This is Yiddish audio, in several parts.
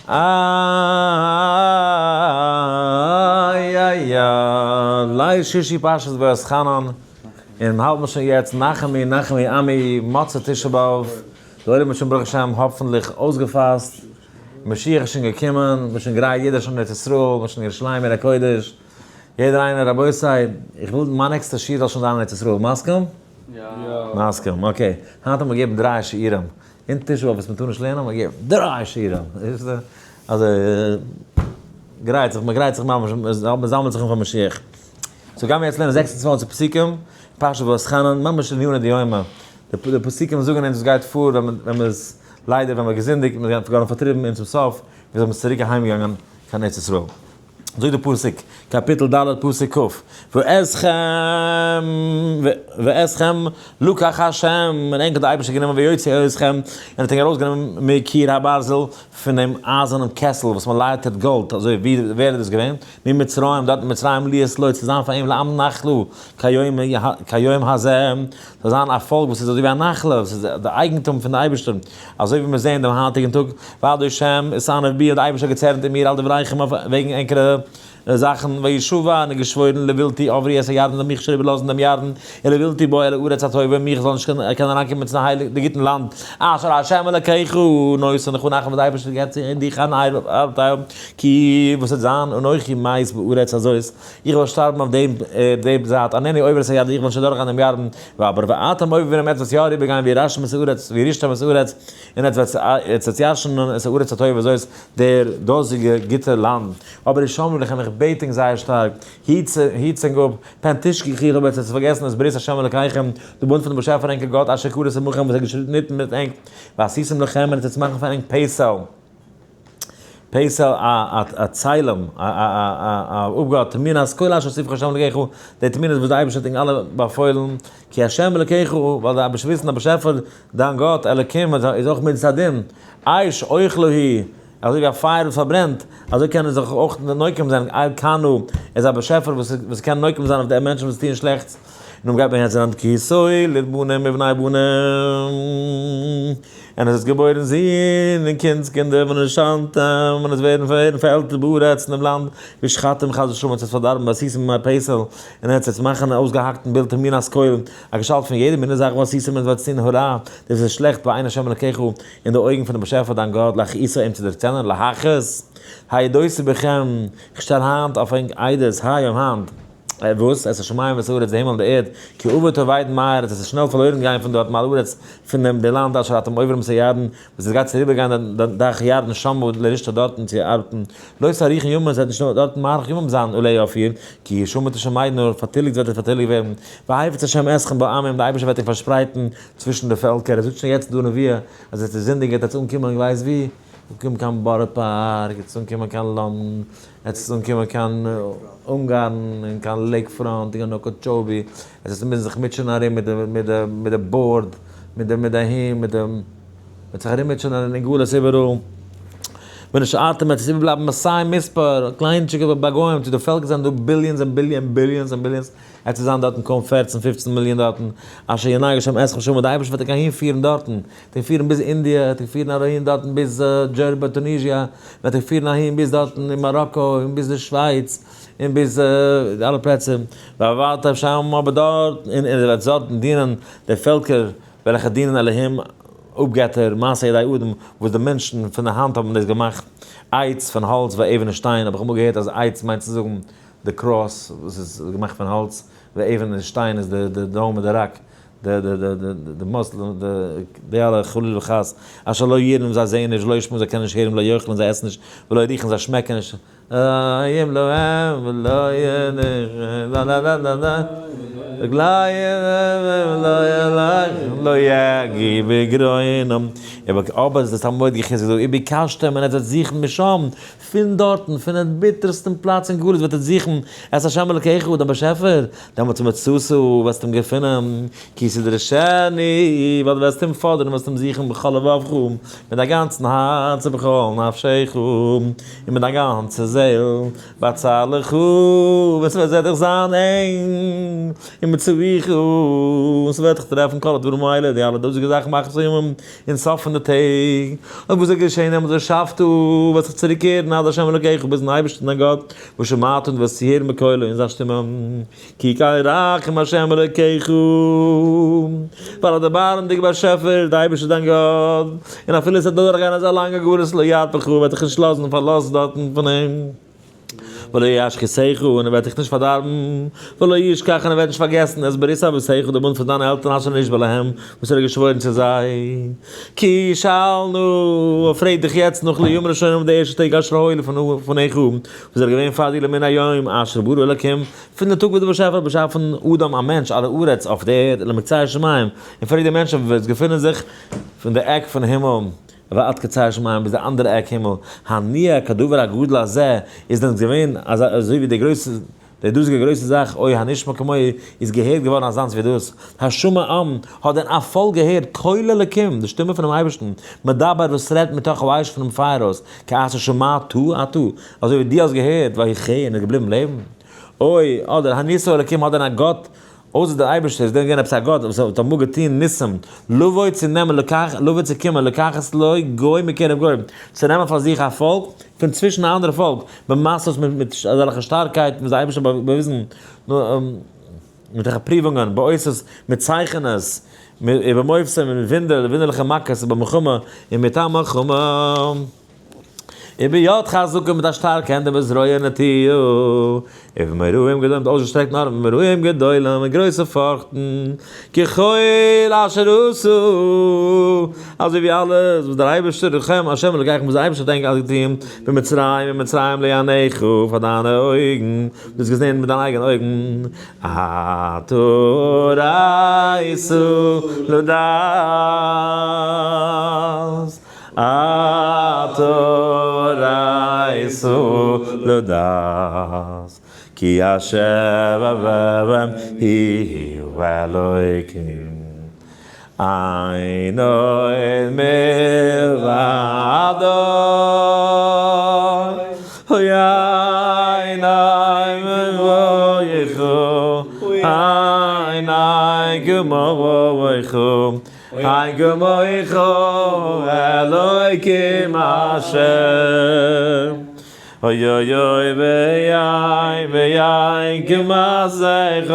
איי איי איי, ליל שישי פרשת ואתחנן, און האלט מען שוין יעצט נחמי נחמי עמי, מוצאי תשעה באב, די עולם איז שוין ברוך השם האפענטליך אויסגעפאסט, משיח איז שוין געקומען, מען איז שוין גרייט, יעדער איז שוין אין ארץ ישראל, מען איז שוין אין ירושלים עיר הקודש, יעדער איינער רבותי, איך וויל מיין נעקסטע שיעור זאל שוין זיין אין ארץ ישראל, מסכים? יא. מסכים, okay. היינט האט מען געגעבן דריי שיעורים, אין תשעה באב וואס מען טאר נישט לערנען האט מען געגעבן דריי שיעורים, אזוי גרייט זיך, מען גרייט זיך ממש, מען זאמלט זיך אן פאר משיח. so גיימיר יעצט לערנען 26 פסוקים, פרשת ואתחנן, ממש עניני דיומא. די פסוקים זאגן אונז וואס גייט פאר ווען מען איז ליידער ווען מען האט געזינדיגט, מען איז געווארן פארטריבן און צום סוף וויאזוי מען איז צוריק אהיימגעגאנגען קיין ארץ ישראל. זאגט די פסוק, קאפיטל ד' פסוק כ', ואתכם ואתכם לקח ה', און ענק האט דער אייבערשטער גענומען ויוציא אתכם, און האט ענק ארויסגענומען מקיר הברזל, פון דעם אייזערנעם קעסל וואס מען לייטערט גאלד, אזוי ווי ווער איז דאס געווען? ממצרים, דארט אין מצרים להיות לו, צו זיין פאר אים לעם נחלה, כיום הזה, זאל זיין א פאלק וואס איז אזוי ווי א נחלה, וואס איז די אייגנטום פון די אייבערשטער, אזוי ווי מיר זעען דעם היינטיגן טאג, ועד ה' התענב בי, האט די אייבערשטער געצערנט אין מיר על דבריכם אויף וועגן ענקערע זאכן, וישבע און געשוואוירן לבלתי עברי את הירדן זאל מיך נישט אריבערלאזן דעם ירדן, ולבלתי באי אל הארץ הטובה מיך זאל נישט קענען אריינקומען צו די גוטן לאנד, אשר ה' אלקיך נותן לך נחלה וואס די אייבערשטער געבט צו דיך אן ארבטייל, כי וואס וועט זיין אנכי מת בארץ הזאת, איך וועל שטארבן אויף דעם זייט, אינני עובר את הירדן, איך וועל נישט אדורכגיין דעם ירדן, ואבער ואתם עוברים עטס וועטס יא אריבערגיין וירשתם את הארץ, וירשתם את הארץ, און עטס וועטס ירש'נען את הארץ הטובה הזאת, דער דאזיגע גוטע לאנד. אבער השמרו לכם, איך בעט ענק זייער שטארק, היטס ענק אפ, פן תשכחו, אויב עטס וועטס פארגעסן את ברית ה' אלקיכם, די בונד פון דעם באשעפער ענקער גאט אשר כרת עמכם וואס ער האט געשניטן מיט ענק, ועשיתם לכם, און עטס וועטס מאכן פאר ענק פסל. פסל א צלם, א אפגאט, תמונת כל אשר ציווך ה' אלקיך, די תמונות וואס די אייבערשטער האט ענק אלע באפוילן, כי ה' אלקיך, ווייל די אייבערשטער וויסן, דער באשעפער דיין גאט, אלקים, איז אויך מידת הדין, אש אוכלה היא, אזוי ווי א פייער וואס פארברענט, אזוי קען ער זיך אויך נוקם זיין, אל קנא, ער איז א באשעפער וואס קען נוקם זיין אויף די מענטשן וואס טוען שלעכטס. נו גייט מען יעצט זיין כי תוליד בנים ובני בנים, און עס איז געבוירן זין און קינדס קינדער ונושנתם, און עס ווערן ווערן פארעלטערט בארץ אין דעם לאנד, והשחתם חס ושלום עס וועט פארדארבן ועשיתם פסל, און עטס וועטס מאכן א אויסגעהאקטן בילד תמונת כל, א געשטאלט פון יעדע מינע זאך ועשיתם און וועטס טון הרע, דאס איז שלעכט בעיני השם אלקיך, אין די אויגן פונעם באשעפער דיין גאט, להכעיסו אים צו דערצערנען, להכעיס, העידותי בכם, איך שטעל היינט אויף ענק עדות, היום היינט. וואָס? את השמים ואת הארץ, די הימל און די ערד, כי אבד תאבדון מהר, עס וועט שנעל פאַרלוירן גיין פון דאָרט מעל הארץ, פון דעם דער לאַנד אשר אתם עוברים את הירדן, וואָס עס גייט צו אריבערגיין דעם טייך ירדן שמה לרשתה דאָרטן צו אַרבעטן, לא תאריכון ימים, עס וועט נישט דאָרטן מאריך ימים זיין עליה אויף איר, כי שמד תשמדון, נאָר פאַרטיליגט וועט איר פאַרטיליגט ווערן, והפיץ השם אתכם בעמים, דער אייבערשטער וועט אייך פאַרשפּרייטן צווישן די פעלקער, ער זאָגט שוין יעצט דאָ נבואה, אַז עטס וועט זינדיגן וועט עטס אָנקומען ווייסט וואו, אָנקומען קיין באָרא פּאַרק, עטס אָנקומען קיין לאָנדאָן, עטס וועט אנקומען קיין אונגארן און קיין לעיק פראנט און קיין אוקאטשאבי, עטס וועט מוזן זיך מוטשען ארום מיט די מיט די מיט די board, מיט די מיט די אהין מיט די, מ'וועט זיך ארום מוטשענען אין גלות איבעראל, ונשארתם עטס וועט איבערבלייבן מתי מספר, קליינטשיגע בגוים, צו די פעלקער זענען דא billions און billion billions און billions, עטס וועט זיין דארטן קוים פערצן פופצן מיליאן דארטן, אשר ינהג השם אתכם שמה, די אייבערשטער וועט ענק אהין פירן דארטן, וועט ענק פירן ביז אינדיע, וועט ענק פירן אהין דארטן ביז דזשערבא טוניזיע, וועט ענק פירן אהין ביז דארטן אין מאראקא, און ביז די שווייץ, און ביז די אלע פלעצער, ועבדתם שם, אבער דארט, און איר וועט דארטן דינען די פעלקער וועלכע דינען אלהים, אפגעטער, מעשה ידי אדם, וואס די מענטשן פון די האנט האבן דאס געמאכט, עץ פון האלץ ואבן און שטיין, האב איך אמאל געהערט אז עץ מיינט צו זאגן די cross וואס איז געמאכט פון האלץ, ואבן און שטיין איז די dome מיט די ראק, די די די די די מוסלים די די אלע חלילה וחס, אשר לא יראון זיי זעען נישט ולא ישמעון זיי קענען נישט הערן ולא יאכלון זיי עסן נישט ולא יריחון זיי שמעקן נישט, אם להם ולא ינוחו לה לה לה לה לה רגליהם ולא ילכו לא יגעו בגרונם, אבער עס איז א מורא'דיגע חיזוק דא, וביקשתם און עטס וועט זוכן משם פון דארטן, פונעם ביטערסטן פלאץ אין גלות וועט ער זוכן את השם אלקיך, דעם באשעפער, דעמאלטס ומצאת, וועסטו אים געפינען, כי תדרשנו, ווייל דו וועסט אים פאדערן, וועסט אים זוכן בכל לבבך, מיט דיין גאנצן הארץ ובכל נפשך, און מיט דיין גאנצע זעל, בצר לך, ווען ס'וועט זיך זיין ענג, און. ומצאוך, און ס'וועט דיך טרעפן כל הדברים האלה, די אלע דאזיגע זאכן מאכן זיך ימים אין סוף פון די טעג. אויב וואס איז געשען דעמאלט ושבת, וועסט זיך צוריקקערן עד ה' אלוקיך ביזן אייבערשטן דיין גאט, ושמעת און דו וועסט צוהערן בקולו אין זיין שטימע, כי קל רחום ה' אלוקיך, ווייל א דערבארעמדיגער באשעפער איז דער אייבערשטער דיין גאט, און אפילו עס וועט דורכגיין אזא לאנגע גלות לא ירפך, וועט דיך נישט לאזן פארלאזט דארטן פון אים. ולא ישחיתך, און ער וועט דיך נישט פארדארבן, ולא ישכח, און ער וועט נישט פארגעסן, את ברית אבותיך, די בונד פון דיינע עלטערן אשר נשבע להם, וואס ער האט געשוואוירן צו זיי. כי שאל נא, פרעג דיך יעצט נאך לימים ראשונים די ערשטע טעג אשר היו לפניך, וואס זענען געווען פאר דיר למן היום אשר ברא אלקים, פון די טאג וואס דער באשעפער האט באשאפן אדם א מענטש על הארץ אויף די ערד למקצה השמים, און פרעג די מענטשן וואס געפינען זיך פון די עק פון הימל ועד קצה השמים ביז די אנדערע עק הימל, הניע כדבר הגדול הזה, איז דען געווען אזוי ווי די גרויסע די דאזיגע גרויסע זאך, אוי הנשמע כמוהו, איז געהערט געווארן אזאנס ווי דאס, השמע עם, האט דען א פאלק געהערט קול אלקים, די שטימע פונעם אייבערשטן, מדבר וואס רעדט מתוך האש פונעם פייער אויס, כאשר שמעת אתה, אזוי ווי דו האסט געהערט, ויחי און איז געבליבן לעבן. אוי, אדער הניסה אלקים האט דען א גאט אויסער דער אייבערשטער, איז דען געווען עפעס א גאט וואס האט אמאל געטון ניסים, לבוא צו נעמען לקח, לבוא צו קומען, לקחת לו גוי מקרב גוים, צו נעמען פאר זיך א פאלק פון צווישן א אנדערע פאלק, במסות מיט אזעלכע שטארקייטן וואס דער אייבערשטער האט באוויזן, מיט אזעלכע פריוונגען, באותות, מיט צייכענעס, ובמופתים, מיט וואונדער, וואונדערליכע מכות, ובמלחמה, און מיט א מלחמה. וביד חזקה מיט א שטארקע הענט ובזרוע נטויה, ובמוראים גדולים מיט אויסגעשטרעקטן ארעם ובמוראים גדולים מיט גרויסע פארכטן, ככל אשר עשה, אזוי ווי אלעס וואס דער אייבערשטער לכם ה' אלקיכם וואס דער אייבערשטער האט ענק געטון במצרים אין מצרים לעיניך פאר דיינע אויגן, דו האסט געזען מיט דיינע אייגענע אויגן, אתה ראית לדעת. אתה ראית לדעת כי השם הוא האלוקים אין עוד מלבדו אין אין אין כמוך אין כמוך אלוקים אשר אוי אוי אוי ויין ויין כמעשיך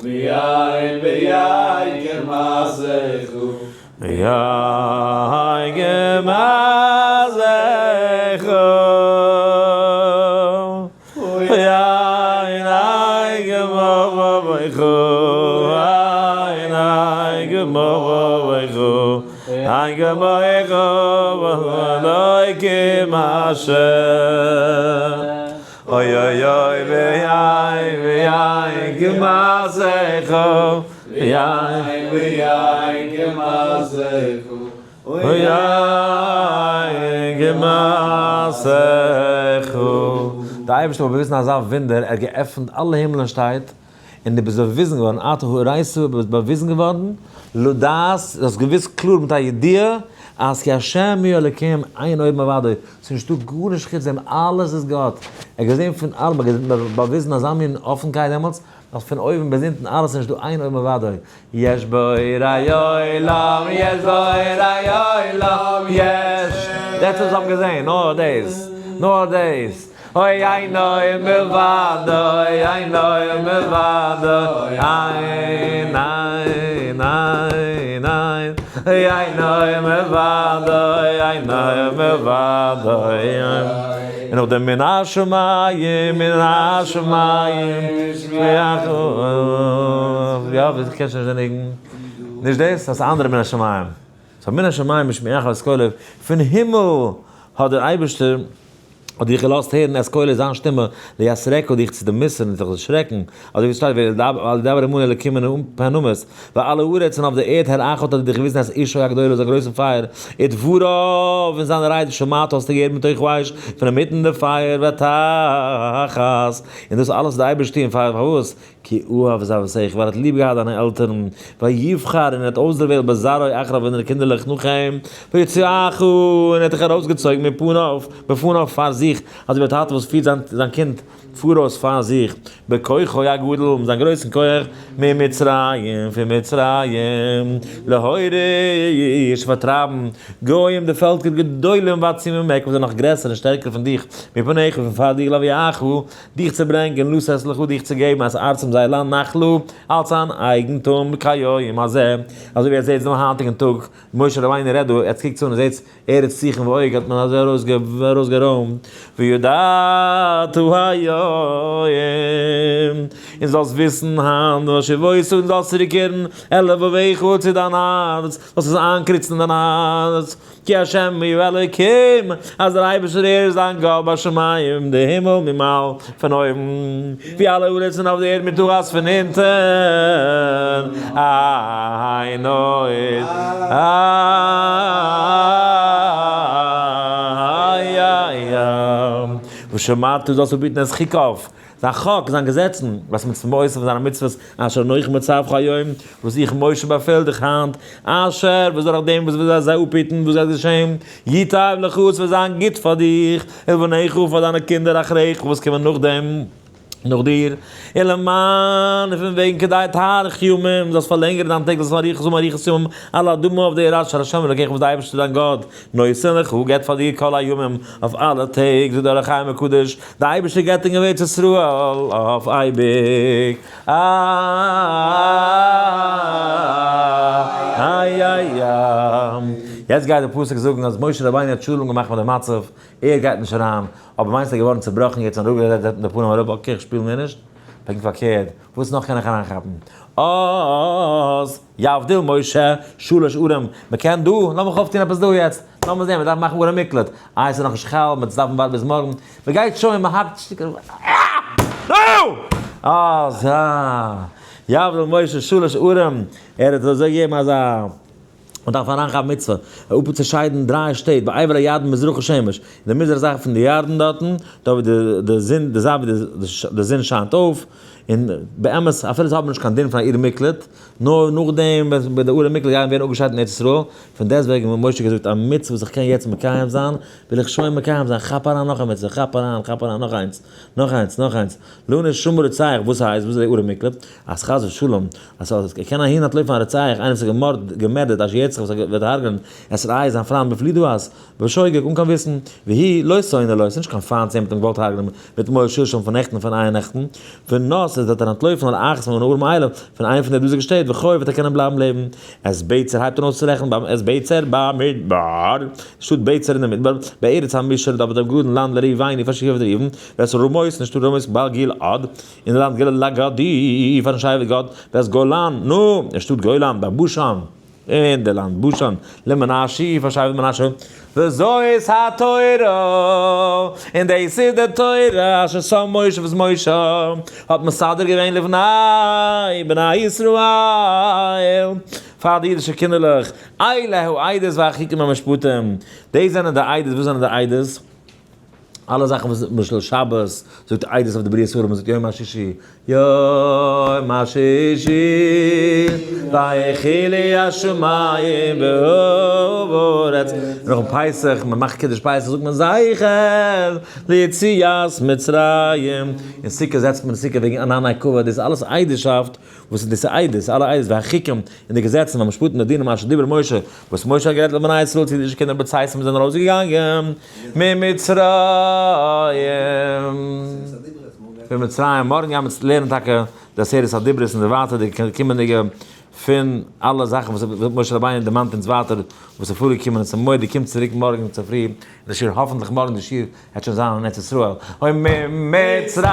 ויין ויין כמעשיך ויין כמעשיך ויין אין כמוך אין אין כמוך אין כמוך אלוקים אשר אוי אוי אוי ויין ויין כמעשיך ויין ויין כמעשיך ויין כמעשיך. דער אייבערשטער האט באוויזן אזא וואונדער, ער האט געעפנט אלע הימלען שטייט, און דו ביסט באוויזן געווארן, אתה הראית, דו ביסט באוויזן געווארן, לדעת, דו האסט געוואוסט קלאר מיט א ידיעה, אז כי השם הוא האלוקים אין עוד מלבדו, ס'איז נישטא גארנישט חוץ דעם, אלעס איז גאט. ער האט געזען פון אלעם, ער האט באוויזן אזא מין אפנקייט דעמאלטס, אז פון אויבן ביז אונטן אלעס איז נישטא אין עוד מלבדו. יש בורא עולם, יש בורא עולם, יש. that's וואס האבן געזען, נאר דאס, נאר דאס. אוי אין עוד מלבדו, אין עוד מלבדו, אין, אין, אין, אין. אין עוד מלבדו, אין עוד מלבדו, אין. און נאכדעם מן השמים, מן השמים, יא, איך קען שוין נישט די ניגון. נישט דאס, דאס איז אנדערע מן השמים. so מן השמים השמיעך את קולו, פון הימל האט דער אייבערשטער האט דיך געלאזט הערן את קולו זיין שטימע, ליסרך דיך צו דערמוסרן און זיך דערשרעקן, אזוי ווי עס שטייט ואל ידבר עמנו אלקים פן נמות, ועל הארץ און אויף דער ערד הראך האט ער דיך געוויזן את אשו הגדולה זיין גרויסן פייער, ודבריו און זיינע רייד שמעת האסטו געהערט מתוך האש פון אינמיטן די פייער ותחת, און דאס אלעס האט דער אייבערשטער טון פארוואס? כי אהב את אבותיך, ווייל ער האט ליב געהאט דיינע עלטערן, ויבחר, און ער האט אויסדערוועלט בזרעו אחריו אין די קינדערלעך נאך אים, ויוציאך, און ער האט דיך ארויסגעצויגן מפניו, בפניו פאר זיך, אזוי ווי א טאטע וואס פירט זיין זיין קינד פאראויס פאר זיך, בכוחו הגדול, מיט זיין גרויסן כח, ממצרים, פון מצרים, להוריש, פארטרייבן, גוים, די פעלקער גדולים ועצומים ממך, וואס זענען נאך גרעסער און שטערקער פון דיך, מפניך, פון פאר דיר, להביאך, דיך צו ברענגען, לתת לך, דיך צו געבן, את ארצם זייער לאנד, נחלה, אלס אן אייגנטום, כהיום הזה, אזוי ווי עטס זעטס דעם היינטיגן טאג, משה רבינו רעדט דא, עטס קוקטס אן און זעטס, ארץ סיחון ועוג האט מען אזוי ארויסגערוימט, וידעת היום, און זאלסט וויסן היינט, והשיבות און זאלסט צוריקקערן אל לבבך צו דיין הארץ, זאלסט עס איינקריצן אין דיין הארץ, כי ה' הוא האלוקים, אז דער אייבערשטער ער איז דיין גאט בשמים, די הימל ממעל, פון אויבן, ווי אלע הארץ און אויף די ערד מתחת פון אונטן, אין עוד. ושמרת זאלסט אפהיטן את חוקיו, זיין חק, זיין געזעצן, ואת מצוותיו און זיינע מצוות, אשר אנכי מצווך היום, וואס איך משה באפעל דיך היינט, אשר, וואס דורך דעם וואס וועסט זיי אפהיטן, וואס גייט געשען? ייטב לך, עס וועט זיין גוט פאר דיך, ולבניך, פאר דיינע קינדער אחריך, וואס קומען נאך דעם, נאך דיר, ולמען, און פון וועגן כדי תאריך ימים, זאלסט פארלענגערן דיין טעג, זאלסט אריכות האבן אריכות ימים, על האדמה אויף דער ערד, אשר ה' אלוקיך וואס דער אייבערשטער דיין גאט, נותן לך, געבט פאר דיר כל הימים, אויף אלע טעג, זאגט דער אור החיים הקדוש, דער אייבערשטער געבט אין ארץ ישראל אויף אייביג. יעצט גייט די פסוק זאגן אז משה רבינו האט שלום געמאכט מיט די מצב, ער גייט נישט אריין, אבער מיינסט ער איז געווארן צובראכן יעצט און אראפגעזעצט מיט די פנים אראפ, okay איך שפיל מער נישט? פונקט פארקערט, וואס נאך קען איך אריינכאפן? אז יבדיל משה שלש ערים, מען קען דא, לאמיך אויפטון עפעס דא יעצט, לאמיר זען, מען דארף מאכן ערי מקלט, איי ס'איז נאכנישט חל, מען וועט דארפן ווארטן ביז מארגן, מען גייט שוין, מען האקט שטיקער, אה! אז יבדיל משה שלש ערים, ער האט אזוי געגעבן אזא, מען דארף אריינכאפן מצוה, אפצושיידן דריי שטעט, בעבר הירדן מזרח השמש, אין די מזרח זייט פון די ירדן דארטן, דארט ווי די זון, די זייט ווי די זון שיינט אויף, און באמת אפילו זיי האבן נישט קיין דין פון א עיר מקלט, נאר נאכדעם ווען די ערי מקלט גייען ווערן אפגעשיידט אין ארץ ישראל, פון דעסטוועגן האט משה געזאגט א מצוה וואס איך קען יעצט מקיים זיין, וויל איך שוין מקיים זיין, כאפ אריין נאך א מצוה, כאפ אריין, כאפ אריין נאך איינס, נאך איינס, נאך איינס, לא נשמע רוצח, וואס הייסט, וואס איז די ערי מקלט? אז חס ושלום, אז ער קען אהין אנטלויפן א רוצח, איינער וואס האט געמארדט, געמערדערט, אשר ירצח וואס וועט הרג'נען, את רעהו זיין פריינד בפלי דעת, בשוגג, אן קיין וויסן, והוא לא שונא לו, עס איז נישט קיין פיינט צו אים האט אים געוואלט הרג'נען, מתמול שלשום פון נעכטן פון אייער נעכטן, ונס איז וועט ער אנטלויפן אל אחת מן הערים האלה, פון איינע פון די דאזיגע שטעט, וחי וועט ער קענען בלייבן לעבן. את בצר הייבט אן אויסצורעכענען ביים את בצר במדבר, שטאט בצר אין די מדבר, בארץ המישור דארט ביי דעם גראדן לאנד לראובני פאר שבט ראובן, ואת רמות אין שטאט רמות בגלעד, אין לאנד גלעד לגדי פארן שבט גד, ואת גולן, נו, אין שטאט גולן בבשן. אין די לאנד בשן למנשה פאר שבט מנשה, וזאת התורה, און דאס איז די תורה אשר שם משה וואס משה האט מסדר געווען לבני בני ישראל, פאר די אידישע קינדערלעך, אלה העדות והחוקים והמשפטים, דאס זענען די עדות, וואס זענען די עדות? אלע זאכן וואס למשל שבת זאגט עדות אויף די בריאת העולם, מ'זאגט יום השישי, יום השישי ויכולו השמים והארץ, נאכן פסח, מ'מאכט קידוש פסח זאגט מען זכר ליציאת מצרים, אין סוכה זעצט מען סוכה וועגן ענני כבוד, דאס איז אלעס עדות'שאפט וואס איז דאס עדות, אלע עדות והחוקים און די געזעצן והמשפטים והדינים אשר דיבר משה, וואס משה האט גערעדט לבני ישראל צו אידישע קינדער בצאתם זענען ארויסגעגאנגען ממצרים. פון מצרים, מארגן גייען מיר לערנען טאקע די עשרת הדיברות און די ווייטערדיגע קומענדיגע פון אלע זאכן וואס משה רבינו דערמאנט אונז ווייטער וואס איז פארגעקומען און ס'איז מורא'דיג קומט צוריק מארגן צופרי אין די שיעור האפענטליך מארגן די שיעור העט שוין זיין אין ארץ ישראל. אוי ממצרים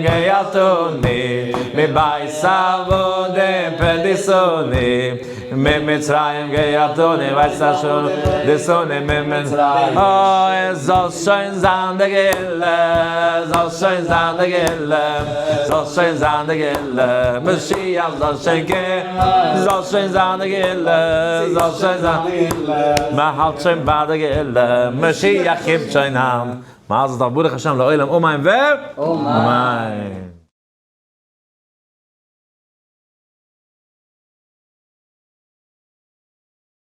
גאלתני מבית עבדים פדיתני ממצרים גאלתני מבית אשור פדיתני ממצרים אוי זאל שוין זיין די גאולה זאל שוין זיין די גאולה זאל שוין זיין די גאולה משיח זאל שוין קומען זאל שוין זיין די גאולה זאל שוין זיין די גאולה מען האלט שוין ביי די גאולה משיח קומט שוין היינט, מזל טוב ברוך השם לעולם אמן ואמן.